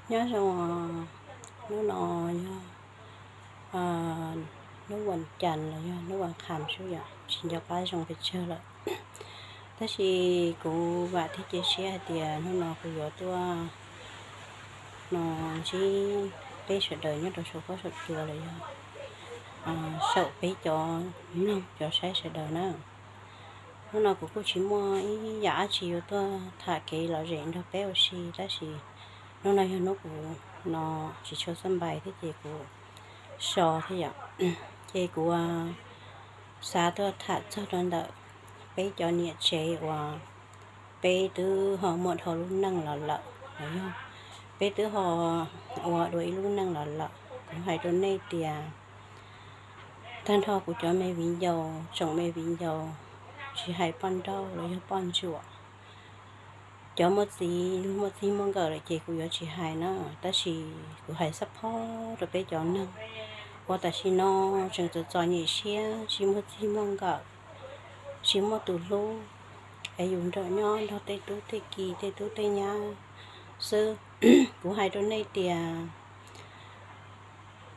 Nyob zoo, hnub no yog hnub vas cas los yog hnub vas kham xwb yom, tsis nco qab zoo pes tsawg lawm. Tab sis kuv vam thiab cia siab hais tias hnub no kuv yuav tuaj no ntsib peb sawv daws nyob rau saum huab saum cua los yog saum peb cov mloog cov saib sawv daws na. Hnub no kuv kuj tsis muaj ib yam dab tsi yuav tuaj tham kev lom zem nrog peb ua si, tab sis hnub no yog hnub kuv no tsis tshua xab npais thiab ces kuv so thiab yom. Ces kuv xav tuaj tham txog rau ntawm peb cov niam tsev uas peb twb ho muaj dhau lub neej los lawm, los yog peb twb ho ua dua ib lub neej los lawm. Kuv hais rau nej tias tag nrho kuv cov me viv ncaus, tsoom me viv ncaus, tsis hais poj nrauj los yog poj ntsuam, cov muaj txiv, muaj txij muaj nkawm lawm ces kuv yuav tsis hais na, tab sis kuv hais xab phob rau peb cov neeg uas tam sim no tseem txom txom nyem siab, tsis muaj txij muaj nkawm, tsis muaj tus hlub, es yus nrog nyob nrog tej tub tej ki tej tub tej nyab xwb. Kuv hais rau nej tias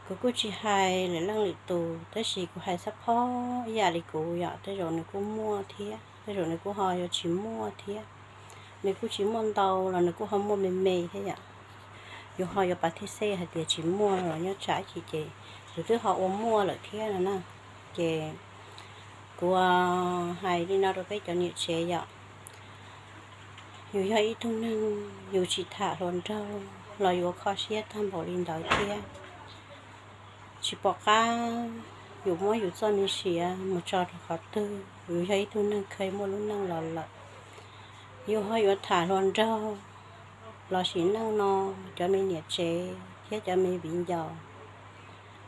kuv kuj tsis hais lwm leej lwm tus, tab sis kuv hais xab phob ib yam li kuv yom, tej zaum nws kuj muaj thiab, tej zaum nws kuj ho yuav tsis muaj thiab. Nws kuj tsis muaj ntau los nws kuj ho muaj me me thiab yom. Yus ho yuav pav thij xej hais tias tsis muaj los nyob tsam ib chim ces yus twb ho ua muaj lawm thiab no na. Ces kuv hais li no rau peb cov niam tsev yom, yus yog ib tug neeg yus tsis tham hluas nraug los yuav kho siab tag npaum li ntawd thiab. Tsis pom qab yus muab yus txoj me siav mus tso rau qhov twg, yus yog ib tug neeg kheev muaj lub neej los lawm, yus ho yuav tham hluas nraug los sim neej no, cov me niam tsev thiab cov me viv ncaus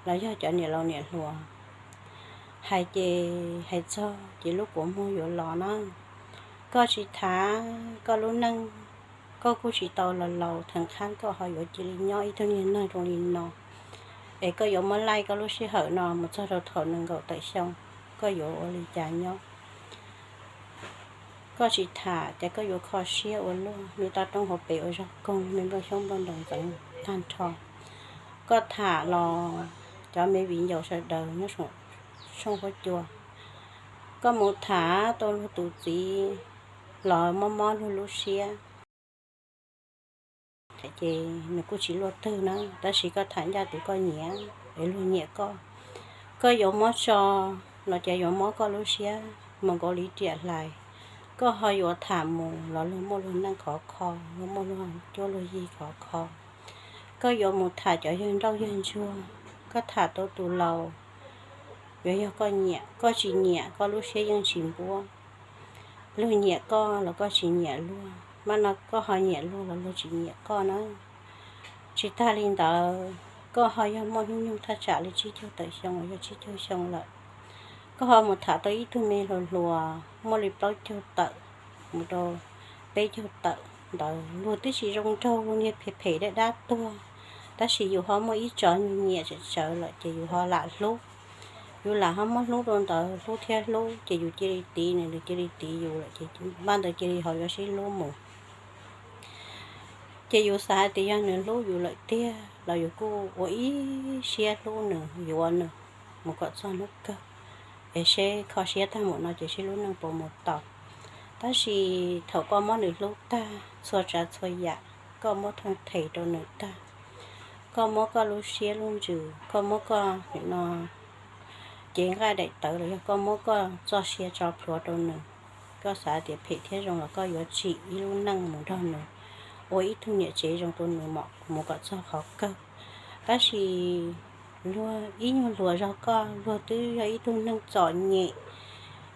los yog cov niam laus niam hluas hais ces hais txog ces lub kua muag yuav los na. Koj tsis tham koj lub neej, koj kuj tsis tau los laus theem qhab koj ho yuav cia li nyob ib tug niag neeg zoo li no, es koj yuav muab laij koj lub sij hawm no mus txog rau thaum nees nkaum tawm xyoo, koj yuav ua li cas nyob? Koj tsis tham ces koj yuav kho siab ua luaj, me toj roob hauv pes ua zog koog, me nplooj xyoob nplooj ntoos ntxeev tag nrho. Koj tham los cov me viv ncaus sawv daws nyob saum huab cua, koj mus tham tau luag tus txiv los mob mob luag lub siab, ces nws kuj tsis luaj twg na, tab sis koj tham ncaj tus koj nyiam es luag nyiam koj. Koj yuav mob tso los ces yuav mob koj lub siab mus nkaus li riam hlais. Koj ho yuav tham mus los luag muaj luag neej khov kho, luag muaj luag cuab luag yig khov kho. Koj yuav mus tham cov yawg nrauj yawg ntsuag, koj tham tau tus laus, yuav yog koj nyiam, koj tsis nyiam koj lub siab yeej tsis npuab. Luag nyiam koj los koj tsis nyiam luag, mas no koj ho nyiam luag los luag tsis nyiam koj na. Tsis tag li ntawd, koj ho yog muaj hnub nyoog thaj tsam li tsib caug tawm xyoo los yog tsib caug xyoo lawm, koj ho mus tham tau ib tug me hluas hluas muaj li plaub caug tawm mus rau peb caug tawm ntawd, luag twb tsis zoo nraug, luag niag phem phem dab dab tuag, tab sis yus ho muaj ib tso nyiam tsawv tsawv lawm ces yus ho lam hlub. Yus lam ho muab hlub rau ntawd, hlub thiab hlub ces yus cia li tiv nws, nws cia li tiv yus lawm ces npaj ntawd cia li ho yuav sib hlub mus. Ces yus xav hais tias yog nws hlub yus lawm tiag los yus kuj ua ib siab hlub nws, yuav nws mus kom txog hnub kawg, es seb kho siab tag npaum no ces seb lub neej puas mus tau. Tab sis thaum koj muab nws hlub tag txhua tsav txhua yam, koj muab thooj them rau nws tag, koj muab koj lub siab lub ntsws, koj muab koj nim no cev nqaij daim tawv los yog koj muab koj txoj sia tso plhuav rau nws, koj xav tias phem thiab zoo los koj yuav tsim ib lub neej mus nrog nws, ua ib tug niam tsev zoo rau nws mus kom txog qhov kawg. Tab sis luag ib nyuag hluas zog koj, luag twb yog ib tug neeg txom nyem,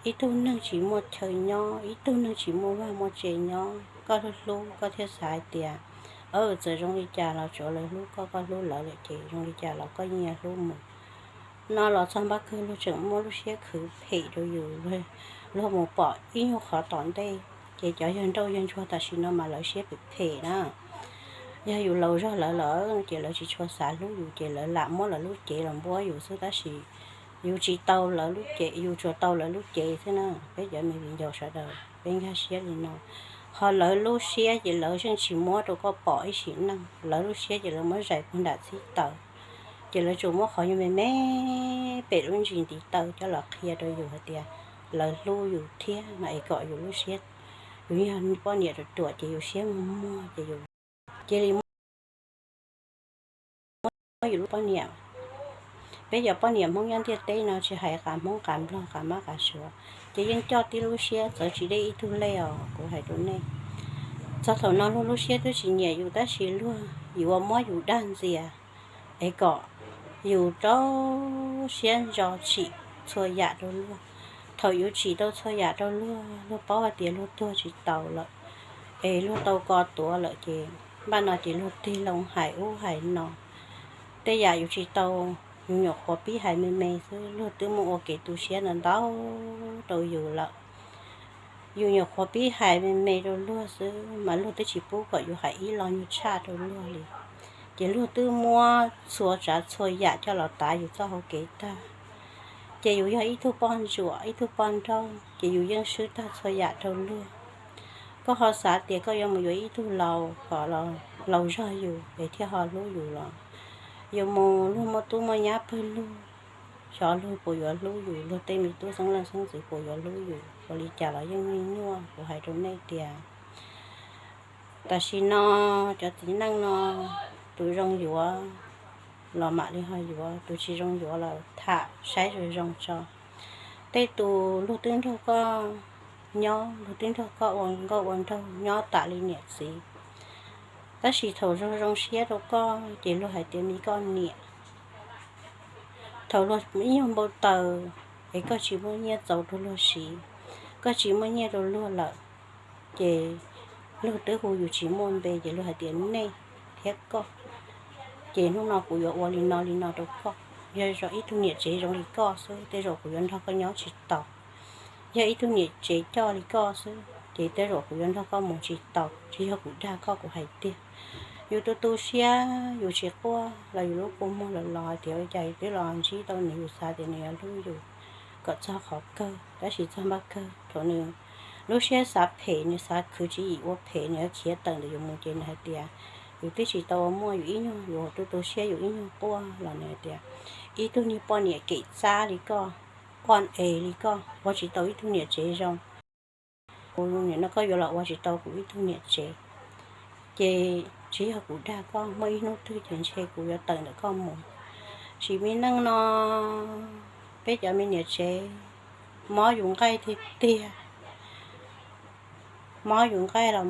ib tug neeg tsis muaj chaw nyob, ib tug neeg tsis muaj vaj muaj tse nyob, koj hlub hlub koj thiaj xav hais tias, aw, txawm zoo li cas los tsuav lawv hlub koj, koj hlub lawv lawm ces zoo li cas los koj nyias hlub mus. No los txog npab kawg luag tseem muaj lub siab khwv phem rau yus, luag mus pom ib nyuag qhov tom ntej, ces cov yawg nrauj yawg ntsuag tam sim no mas lawv siab phem phem na. Yog yus laus zog lawv lawm ces lawv tsis tshua xav hlub yus ces lawv lam muab lawv lub cev los npuab yus xwb, tab sis yus tsis tau lawv lub cev, yus tsuas tau lawv lub cev xwb na. Peb cov me viv ncaus sawv daws peb nkag siab li no, Qhov lawv lub siab ces lawv yeej tsis muab rau koj pom ib sim neej, lawv lub siab ces lawv muab zais puag nram txhib taws. Ces lawv tsuas muab qhov nyuag me me pem lub ntsis ntiv taw coj los qhia rau yus hais tias lawv hlub yus thiab no es kom yus lub siab, yus yog poj niam ruam ruam ces yus siab muag muag ces yus cia li muab yus lub poj niam. Peb cov poj niam Hmoob nyob ntiaj teb no tsis hais qav Hmoob qav Nplog qav Mab qav Suav, ces yeej coj tib lub siab txawv tsis deb ib tug lej os kuv hais rau nej. Txog thaum no luag lub siab twb tsis nyiam yus tab sis luag yuav muab yus dag ntxias es kom yus rau siab ntso tsim txhua yam rau luag. Thaum yus tsim tau txhua yam rau luag, luag paub hais tias luag tuag tsis taus lawm es luag tau ko tuav lawm ces npaj no ces luag tig loo hais ub hais no. Tej yam yus tsis tau, yus nyuam qhuav pib hais me me xwb luag twb muaj ua kev tu siab ntau ntau rau yus lawm. Yus nyuam qhuav pib hais me me rau luag xwb mas luag twb tsis pub kom yus hais ib lo nyuag tshaj rau luag li. Ces luag twb muab txhua tsav txhua yam coj los tav yus txoj hau kev tag. Ces yus yog ib tug poj ntsuam ib tug poj nrauj ces yus yeej swb tag txhua yam rau luag. Koj ho xav tias koj yuav mus yuav ib tug laus kom laus zog yus es thiaj ho hlub yus los? Yuav mus luag muaj tub muaj nyab pawg lug, xyov luag puas yuav hlub yus, luag tej me tub xeeb leej xeeb ntxwv puas yuav hlub yus? Ua li cas los yeej me nyuaj, kuv hais rau nej tias tam sim no cov txiv neej no, tus zoo yuav los mam li ho yuav, tus tsis zoo yuav los tham saib zoo zoo tso. Tej tus luag twb nrog koj nyob, luag twb nrog koj ua nkauj ua nraug nyob tam li niam txiv, tab sis thaum zoo zoo siab rau koj ces luag hais tias me koj niam. Thaum luag ib nyuag npau taws es koj tsis muaj nyiaj txaus rau luag siv, koj tsis muaj nyiaj rau luag lawm, ces luag twb hu yus tsis muaj npe ces luag hais tias nej thiab koj. Ces hnub no kuv yuav ua li no li no rau koj. Yog ib tug niam tsev zoo li koj xwb tej zaum kuv yuav nrog koj nyob tsis tau. Yog ib tug niam tsev coj li koj xwb ces tej zaum kuv yuav nrog koj mus tsis tau, tsis yog kuv dag koj, kuv hais tiag. Yus tu tu siab yus tsis quaj los yus lub kua muag los los hais tias ua cas twb los ntsib tau nws, yus xav tias nws yuav hlub yus kom txog qhov kawg, tab sis txog npaj kawg thaum nws lub siab xav phem, nws xav khwv tswv yim ua phem, nws yuav khiav tawm ntawm yus mus ces nws hais tias yus twb tsis tau ua muaj, yus ib nyuag, yus tu tu siab yus ib nyuag quaj los nws hais tias ib tug niag poj niam kev txav li koj, poj es li koj ua tsis tau ib tug niam tsev zoo. Kuv nim no koj yuav los ua tsis tau kuv ib tug niam tsev, ces tsis yog kuv dag koj, muaj ib hnub twg ces ntshe kuv yuav tawm ntawm koj mus. Sim me neej no peb cov me niam tsev mob yus nqaij tiag tiag, mob yus nqaij los